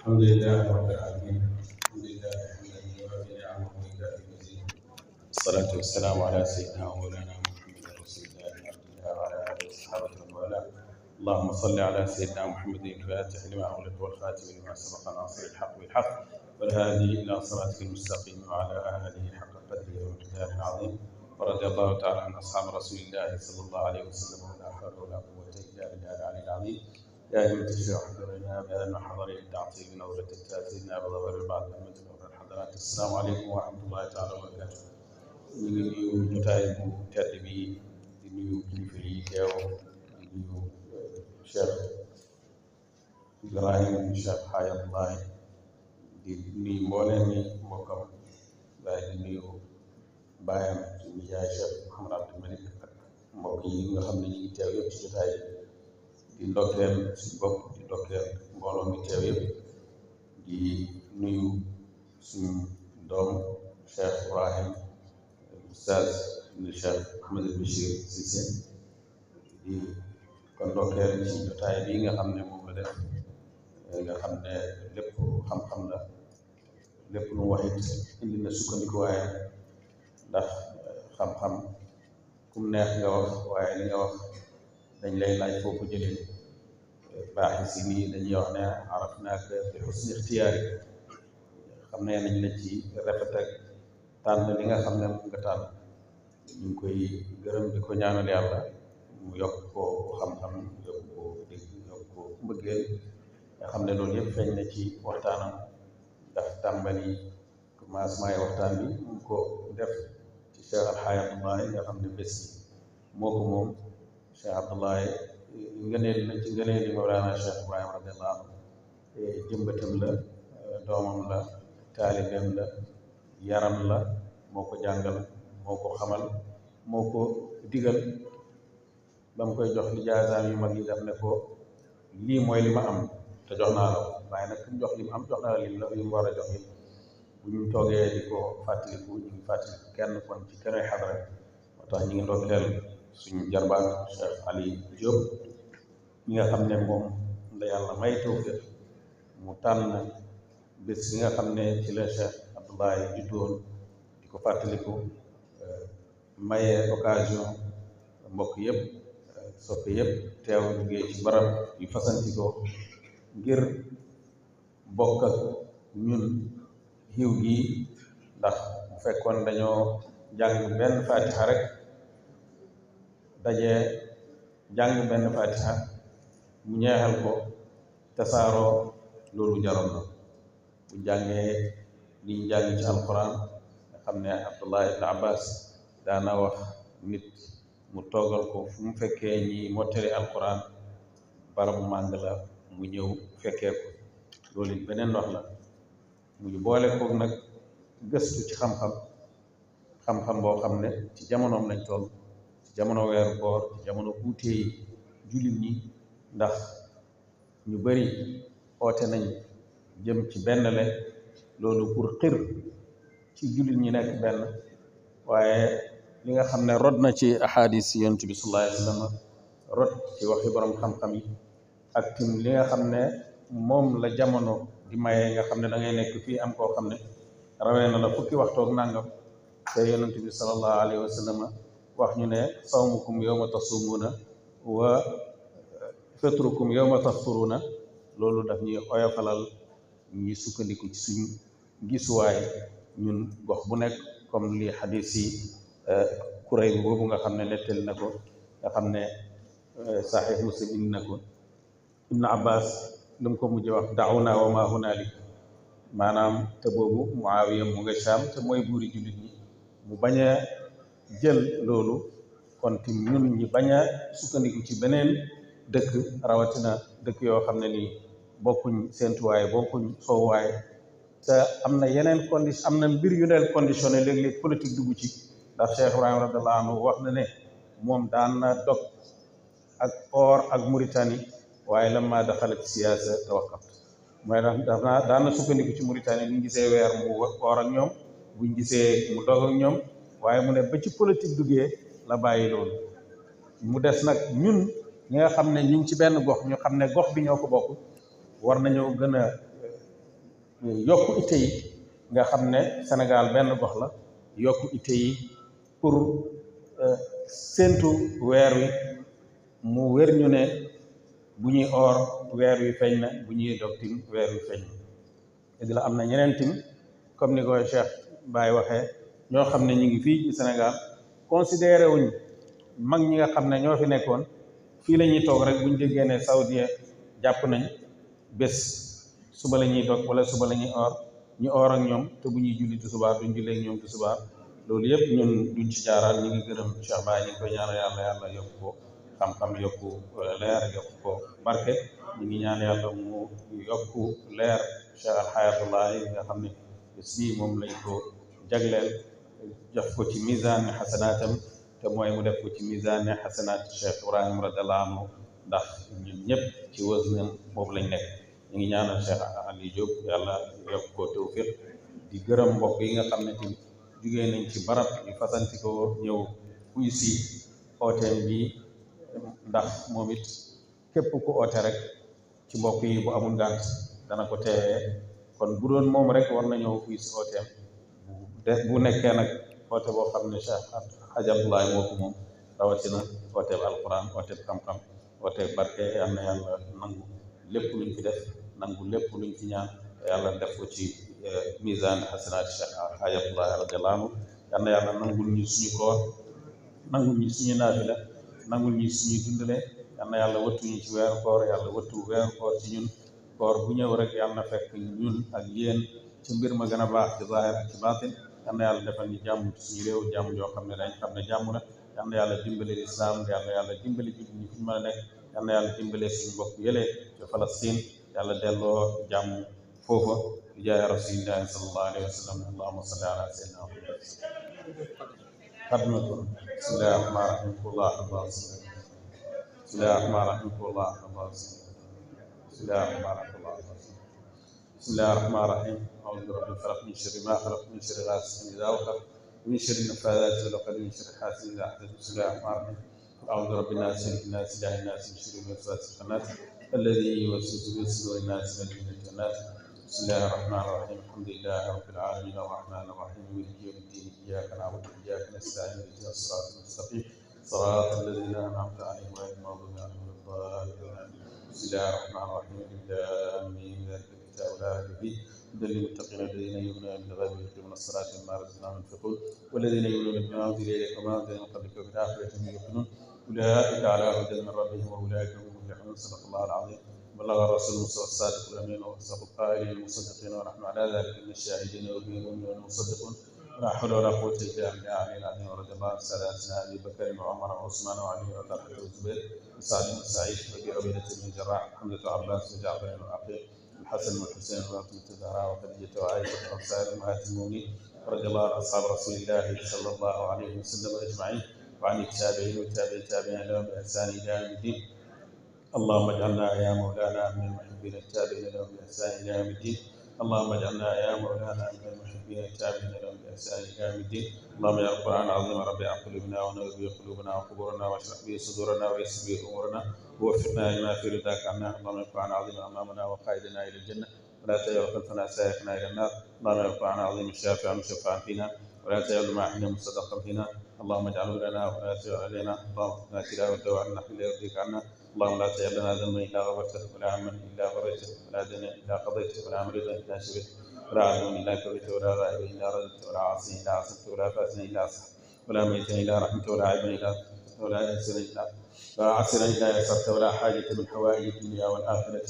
الحمد لله رب العالمين. الحمد لله حمدا يوافي نعمه ويكافئ مزيده. الصلاة والسلام على سيدنا ومولانا محمد رسول الله عبد الله وعلى آله وصحبه ومن والاه. اللهم صل على سيدنا محمد الفاتح لما أغلق والخاتم لما سبق ناصر الحق بالحق والهادي إلى صراطك المستقيم وعلى آله حق قدره ومقداره العظيم. ورضي الله تعالى عن أصحاب رسول الله صلى الله عليه وسلم ولا حول ولا قوة إلا بالله العلي العظيم. يا أيها الشيخ احضرنا بأن حضر التعطيل بنظرة تأتينا بظهر بعض أحمد الحضرات. السلام عليكم ورحمة الله تعالى وبركاته. ñu ngi nuyu jotaay bu tedd bi di nuyu kilifa yi teew di nuyu Cheikh Ibrahim Cheikh Hayatullahi di nuyu mbooleem ni mbokkam waaye di nuyu baayam di nijaay Cheikh Mouhamad Abdou Malik ak mbokk yi nga xam ne ñu ngi teew yëpp ci jotaay di ndokkeel suñu bopp di ndokkeel mbooloo mi teew yëpp di nuyu suñu doom Cheikh Ibrahim Oustaz ibn Cheikh Ahmed Bachir Cissé di ko ndokkeel ci jotaay bi nga xam ne moom la def nga xam ne lépp xam-xam la lépp lu mu wax it indi na sukkandiku waaye ndax xam-xam kum neex nga wax waaye li nga wax dañ lay laaj foo ko jëlee baaxi si nii dañuy wax ne araf naaka bi xusni ixtiyaari xam ne nañ la ci rafet ak tànn li nga xam ne moom nga tànn ñu ngi koy gërëm di ko ñaanal yàlla mu yokk ko xam-xam yokk ko dégg yokk ko mbëggeel nga xam ne loolu yëpp feeñ na ci waxtaanam ndax tàmbali commencement yi waxtaan bi mu ngi ko def ci Cheikh Al Hayatullahi nga xam ne bés moo ko moom Cheikh Abdoulaye ngëneel la ci ngëneel yi Mawlana Cheikh Ibrahima radiyallahu anhu jëmbatam la doomam la taalibeem la yaram la moo ko jàngal moo ko xamal moo ko digal ba mu koy jox lijaasaam yu mag yi def ne ko lii mooy li ma am te jox naa la waaye nag ku mu jox li mu am jox naa la li mu war a jox yëpp bu ñu toogee di ko fàttaliku ñu ngi fàttaliku kenn kon ci keneen xadra moo tax ñu ngi ndokkeel suñu jarbaat Cheikh Ali Diop ñi nga xam ne moom la yàlla may tawfiq mu tànn bés bi nga xam ne ci la Cheikh Abdoulaye juddoon di ko fàttaliku maye occasion mbokk yëpp soppe yëpp teew liggéey ci barab yu fasanti ko ngir bokk ak ñun xiw gi ndax bu fekkoon dañoo jàng benn fatiha rek daje jàng benn fatiha mu ñeexal ko tasaaroo loolu jaroon na bu jàngee liñ jàng ci alquran nga xam ne Abdullah ibn Abbas daana wax nit mu toogal ko fu mu fekkee ñi mottali alquran barabu màng la mu ñëw fekkee ko loolu it beneen wax la muy boole koog nag gëstu ci xam-xam boo xam ne ci jamonoom lañ toll ci jamono weeru koor ci jamono uutee yi jullit ñi ndax ñu bari oote nañ jëm ci benn le loolu pour xir ci jullit ñi nekk benn waaye li nga xam ne rod na ci ahadis yonent bi sallallahu alayhi wa sallam rod ci waxi borom xam-xam yi ak tim li nga xam ne moom la jamono di maye nga xam ne da ngay nekk fii am koo xam ne rawee na la fukki waxtoog nangam te yonent bi sallallahu alayhi wa sallam wax ñu ne sawmukum yawma tasumuuna wa fitrukum yawma tafturuna loolu daf ñuy oyofalal ñuy sukkandiku ci suñu gisuwaay ñun gox bu nekk comme li xadis yi kuréy boobu nga xam ne nettali na ko nga xam ne saxiix muslim indi na ko ibnu abbas lu mu ko mujj wax daawna wa ma hunalik maanaam te boobu muawiya mu nga Shaam te mooy buuri jullit ñi mu bañ a jël loolu kon tim ñun ñi bañ a sukkandiku ci beneen dëkk rawatina dëkk yoo xam ne nii bokkuñ seentuwaay bokkuñ sowuwaay te am na yeneen condition am na mbir yu leen conditionné léeg-léeg politique dugg ci ndax Cheikh Ibrahima radiyallahu anhu wax na ne moom daan na dog ak or ak Mauritanie waaye lamma daxalat siyaasa tawaqqaf mooy daan na sukkandiku ci Mauritanie buñ gisee weer mu or ak ñoom buñ gisee mu dog ak ñoom waaye mu ne ba ci politique duggee la bàyyi loolu mu des nag ñun ñi nga xam ne ñu ngi ci benn gox ñu xam ne gox bi ñoo ko bokk war nañoo gën a yokku itte yi nga xam ne Sénégal benn gox la yokku itte yi pour séentu weer wi mu wér ñu ne bu ñuy oor weer wi feeñ na bu ñuy dog tim weer wi feeñ na dëgg la am na ñeneen tim comme ni ko Cheikh Baye waxee ñoo xam ne ñu ngi fii ci Sénégal considéré wuñ mag ñi nga xam ne ñoo fi nekkoon fii la ñuy toog rek bu ñu déggee ne saoudien jàpp nañ bés suba la ñuy dog wala suba la ñuy oor ñu oor ak ñoom te bu ñuy julli tisbaar duñ jullee ak ñoom tisbaar loolu yëpp ñun duñ ci jaaraat ñu ngi gërëm Cheikh Baye ñu ngi koy ñaanal yàlla yàlla yokk ko xam-xam yokku leer yokk ko barke ñu ngi ñaan yàlla mu yokku leer Cheikh Al Hayatullah yi nga xam ne bés bii moom lañ ko jagleel jox ko ci misaan xasanaatam te mooy mu def ko ci misaan xasanaat Cheikh Ibrahim radiyallahu anhu ndax ñun ñëpp ci wësnam boobu lañ nekk ñu ngi ñaanal Cheikh Ali Diop yàlla yokk ko tawfiq di gërëm mbokk yi nga xam ne tamit jugee nañ ci barab ñu fasanti ko ñëw kuy si ooteem bi ndax moom it képp ku oote rek ci mbokk yi bu amul gànt dana ko teewee kon bu doon moom rek war na ñëw kuy si ooteem bu nekkee nag oote boo xam ne Cheikh Hadj Abdoulaye moo ko moom rawatina ooteeb alquran ooteeb xam-xam ooteeb barke yal na yàlla nangu lépp luñ fi def nangu lépp luñ fi ñaan yàlla def ko ci misaan xasanaat Cheikh Hadj Abdoulaye radiyallahu anhu yal na yàlla nangul ñu suñu koor nangul ñu suñu naafila nangul ñu suñuy dundale yal na yàlla wattuñu ci weeru koor yàlla wattu weeru koor ci ñun koor bu ñëw rek yàlla na fekk ñun ak yéen ci mbir ma gën a baax ci zaahir ak ci baatin yal na yàlla defal ñu jàmm ci suñu réew jàmm joo xam ne dañ xam ne jàmm la yal na yàlla dimbale lislaam yal na yàlla dimbale jullit ñi fi ñu mën a nekk yal na yàlla dimbale suñu mbokk yële ci Palestine yàlla delloo jàmm foofa bi jaay rasulillahi sallallahu alayhi wa sallam allahumma salli ala sayyidina Muhammad xadmatu bismillahi rahmani rahim kullah bismillahi rahmani rahim kullah bismillahi rahmani rahim بسم الله الرحمن الرحيم أعوذ برب الفلق من شر ما خلق من شر غاسق إذا وقب ومن شر النفاثات في العقد من شر حاسد إذا حسد بسم الله الرحمن الرحيم أعوذ برب الناس ملك الناس إله الناس من شر الوسواس الخناس الذي يوسوس في صدور الناس من الجنة والناس بسم الله الرحمن الرحيم الحمد لله رب العالمين الرحمن الرحيم مالك يوم الدين إياك نعبد وإياك نستعين اهدنا الصراط المستقيم صراط الذين أنعمت عليهم غير المغضوب عليهم ولا الضالين بسم الله الرحمن الرحيم آمين ذلك الكتاب لا ريب فيه هدى للمتقين الذين يؤمنون بالغيب ويقيمون الصلاة ومما رزقناهم ينفقون والذين يؤمنون بما أنزل إليك وما أنزل من قبلك وبالآخرة هم يوقنون أولئك على هدى من ربهم وأولئك هم المفلحون صدق الله العظيم بلغ الرسول المصطفى الصادق الأمين وأصدق القائلين المصدقين ونحن على ذلك من الشاهدين والمؤمنين والمصدقون لا حول ولا قوة إلا بالله العلي العظيم ورضي الله عن ساداتنا أبي بكر وعمر وعثمان وعلي وطلحة والزبير وسعد بن سعيد وأبي عبيدة بن الجراح حمزة وعباس وجعفر وعقيل الحسن والحسين وفاطمة الزهراء وخديجة وعائشة وسائر أمهات المؤمنين ورضي الله عن أصحاب رسول الله صلى الله عليه وسلم أجمعين وعن التابعين والتابعين التابعين لهم بإحسان إلى يوم الدين اللهم اجعلنا يا مولانا من المحبين التابعين لهم بإحسان إلى يوم الدين اللهم اجعلنا يا مولانا من المحبين التابعين لهم بإحسان إلى يوم الدين اللهم يا القرآن العظيم ربيع قلوبنا ونور به قلوبنا وقبورنا واشرح به صدورنا ويسر به أمورنا ووفقنا لما في رضاك عنا اللهم يا القرآن العظيم أمامنا وقائدنا إلى الجنة ولا تجعل خلفنا سائقنا إلى النار اللهم يا القرآن العظيم الشافع مشفعا فينا ولا تجعل ما حين مصدقا فينا اللهم اجعله لنا ولا تجعل علينا اللهم اغفرنا تلاوته وعنا حين يرضيك عنا اللهم لا تجعل لنا ذنبا الا غفرته ولا عما الا فرجته ولا دينا الا قضيته ولا مريضا الا شفيته ولا عدوا الا كفيته ولا غائبا الا رددته ولا عاصيا الا عصمته ولا فاسدا الا اصلحته ولا ميتا الا رحمته ولا عيبا الا ولا يسرا الا ولا عسرا الا يسرته ولا حاجه من حوائج الدنيا والاخره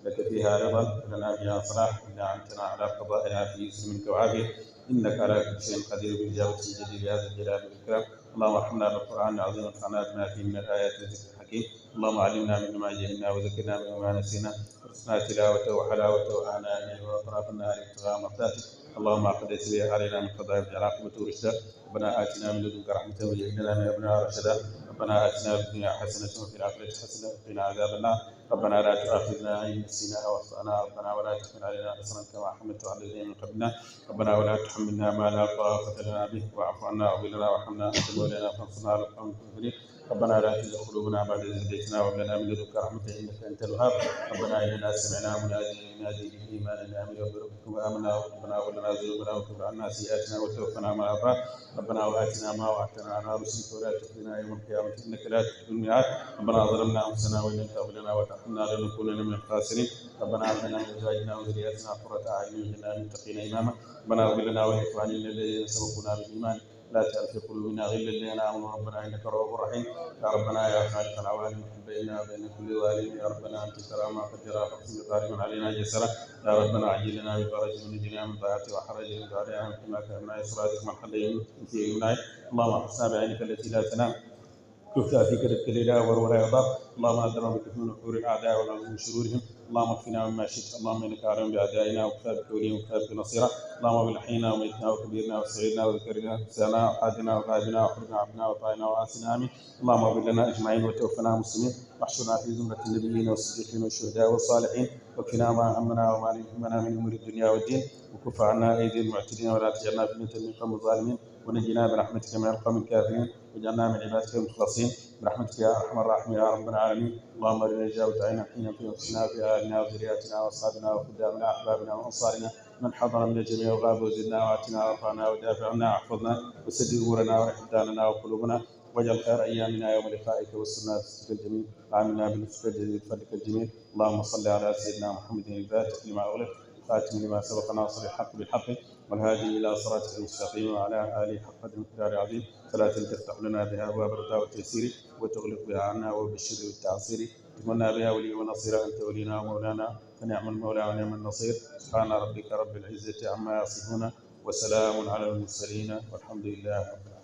لك فيها رضا لنا فيها صلاح الا عنتنا على قضائها في يسر منك وعافيه انك على كل شيء قدير بالاجابه الجدير بهذا الجلال والاكرام اللهم ارحمنا بالقران العظيم وانفعنا بما فيه من الايات والذكر الحكيم اللهم علمنا منه ما جهلنا وذكرنا منه ما نسينا وارزقنا تلاوته وحلاوته واناء الليل واطراف النهار ابتغاء مرضاتك اللهم اقضيت به علينا من قضاء واجعل عاقبته رشدا ربنا اتنا من لدنك رحمه وهيئ لنا من امرنا رشدا ربنا اتنا في الدنيا حسنه وفي الاخره حسنه وقنا عذاب النار ربنا لا تؤاخذنا ان نسينا او اخطانا ربنا ولا تحمل علينا اصرا كما حملته على الذين من قبلنا ربنا ولا تحملنا ما لا طاقه لنا به واعف عنا واغفر لنا وارحمنا انت مولانا فانصرنا على القوم الكافرين ربنا لا تزغ قلوبنا بعد إذ هديتنا وهب لنا من لدنك رحمة إنك أنت الوهاب. ربنا إننا سمعنا مناديا ينادي للإيمان أن آمنوا بربكم فآمنا ربنا اغفر لنا ذنوبنا وكفر عنا سيئاتنا وتوفنا مع الأبرار. ربنا وآتنا ما وعدتنا على رسلك ولا تخزنا يوم القيامة إنك لا تخلف الميعاد. ربنا ظلمنا أنفسنا وإن لم تغفر لنا وترحمنا لنكونن من الخاسرين. ربنا هب لنا من أزواجنا وذرياتنا قرة أعين واجعلنا للمتقين إماما. ربنا اغفر لنا ولإخواننا الذين سبقونا بالإيمان لا تجعل في قلوبنا غلا للذين آمنوا ربنا إنك رؤوف رحيم. يا ربنا يا خالق العوالم بيننا وبين كل ظالم. يا ربنا أنت ترى ما قد جرى فاقسم قارما علينا جسرا. يا ربنا عجل لنا بفرج ونجنا من طاعته وحرج من دعائنا من كما كان إصرارك من حل في يمنعك. اللهم احفظنا بعينك التي لا تنام تفتى في كربك ليلا ولا يضاق. اللهم أدرنا بك من نحور الأعداء ونعوذ من شرورهم. اللهم اكفنا مما شئت. اللهم إنك أعلم بأعدائنا وكفى بك وليا وكفى بك نصيرا. اللهم بالحينا وميتنا وكبيرنا وصغيرنا وذكرنا وانسانا وحادنا وغائبنا وحرنا عبدنا وطائنا وآسنا آمين. اللهم اغفر لنا أجمعين وتوفنا مسلمين واحشرنا في زمرة النبيين والصديقين والشهداء والصالحين. واكفنا ما همنا وما يهمنا من أمور الدنيا والدين. وكف عنا أيدي المعتدين ولا تجعلنا فتنة للقوم الظالمين. ونجنا برحمتك من القوم الكافرين واجعلنا من عبادك المخلصين برحمتك يا ارحم الراحمين يا رب العالمين. اللهم ارنا اجابه عينا حين في نفسنا في اهلنا وذرياتنا واصحابنا وخدامنا واحبابنا وانصارنا من حضر من الجميع وغاب وزدنا واتنا وارفعنا ودافع عنا واحفظنا وسدد امورنا ورحم دارنا وقلوبنا. واجعل خير ايامنا يوم لقائك والسنة بسترك الجميل وعاملنا بلطفك الجليل بفضلك الجميل. اللهم صل على سيدنا محمد الفاتح لما اغلق خاتم لما سبق ناصر الحق بالحق والهادي الى صراطك المستقيم وعلى اله حق قدر المقدار العظيم. صلاة تفتح لنا بها ابواب الرضا والتيسير وتغلق بها عنا وبالشر والتعسير. تمنى بها ولي ونصير انت ولينا ومولانا فنعم المولى ونعم النصير. سبحان ربك رب العزة عما يصفون وسلام على المرسلين والحمد لله رب العالمين.